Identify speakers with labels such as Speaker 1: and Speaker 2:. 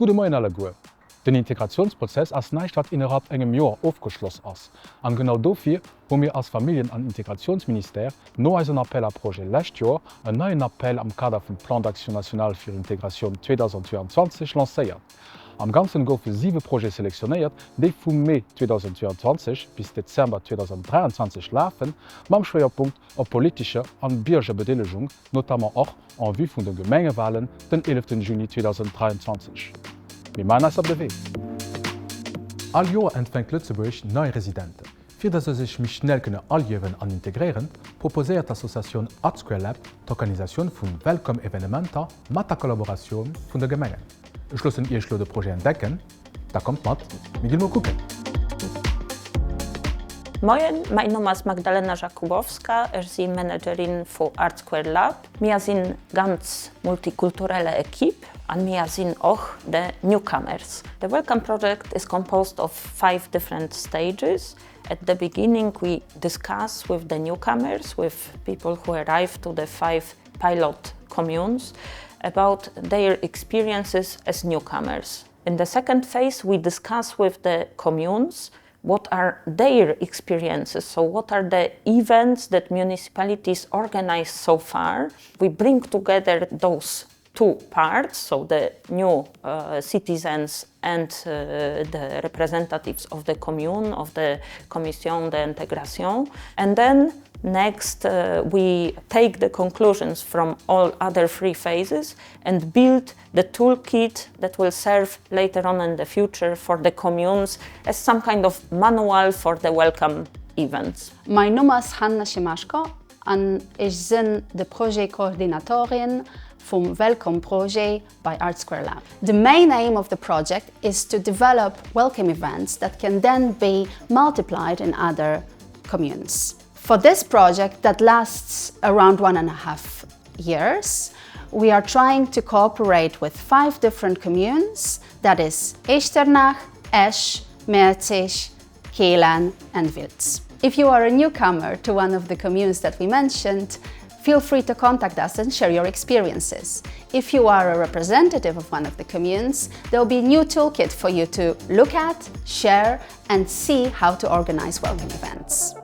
Speaker 1: Gudde Moien alleguer. Den Integratiounsprozess ass näischt wat innerhalb engem Joer ofgeschloss ass. An genau dofir hu mir als Familljen an Integratiounsministère no eisem Appel à projets lescht Joer en neien Appel am Kader vum Plan d'action national fir Integratioun 2022 lancéiert. Am Ganzen goufe siwe Projete selektionéiert, déi vu Mee 2022 bis Dezember 2023 lafen, mam Schwéierpunkt op politescher an Biergerbedeelegung, notamment och en vue vun de Gemengewalen den 11 Juni 2023. Mir maachen eis op de Wee! All Joer empfänkt Lëtzebuerg nei Residenten. Fir datt se sech méi schnell kënne aliewen an integréieren, proposéiert d'Associatioun Artsquare Lab d'Organisatioun vu Welcome-Evenementer mat der Kollaboratioun vun de Gemengen. Ech loossen Iech lo de Projet entdecken. Da kommt mat, mir ginn mol kucken!
Speaker 2: Moien, mäin Numm ass Magdalena Jakubowska, ech si Managerin vu Artsquare Lab. Mir sinn ganz multikulturelle Equipe an mir sinn och de Newcomers. The Welcome Project is composed of five different stages. At the beginning we discuss with the newcomers, with people who arrive to the five pilot communes about their experiences as newcomers. In the second phase we discuss with the communes what are their experiences, so what are the events that municipalities organize so far. We bring together those two parts, so the new uh, citizens and uh, the representatives of the commune, of the Commission d'Intégration. And then next uh, we take the conclusions from all other three phases and build the toolkit that will serve later on in the future for the communes as some kind of manual for the welcome events.
Speaker 3: Mein Numm ass Hanna Schimaschko an ech sinn de Projetkoordinatorin vum Welcome Projet bei Art Square Lab. The main aim of the project is to develop welcome events that can then be multiplied in other communes. For this project that lasts around one and a half years, we are trying to cooperate with five different communes, that is Echternach, Esch, Merzig, Kehlen and Wiltz. If you are a newcomer to one of the communes that we mentioned, feel free to contact us and share your experiences. If you are a representative of one of the communes, there'll be a new toolkit for you to look at, share and see how to organize welcome events.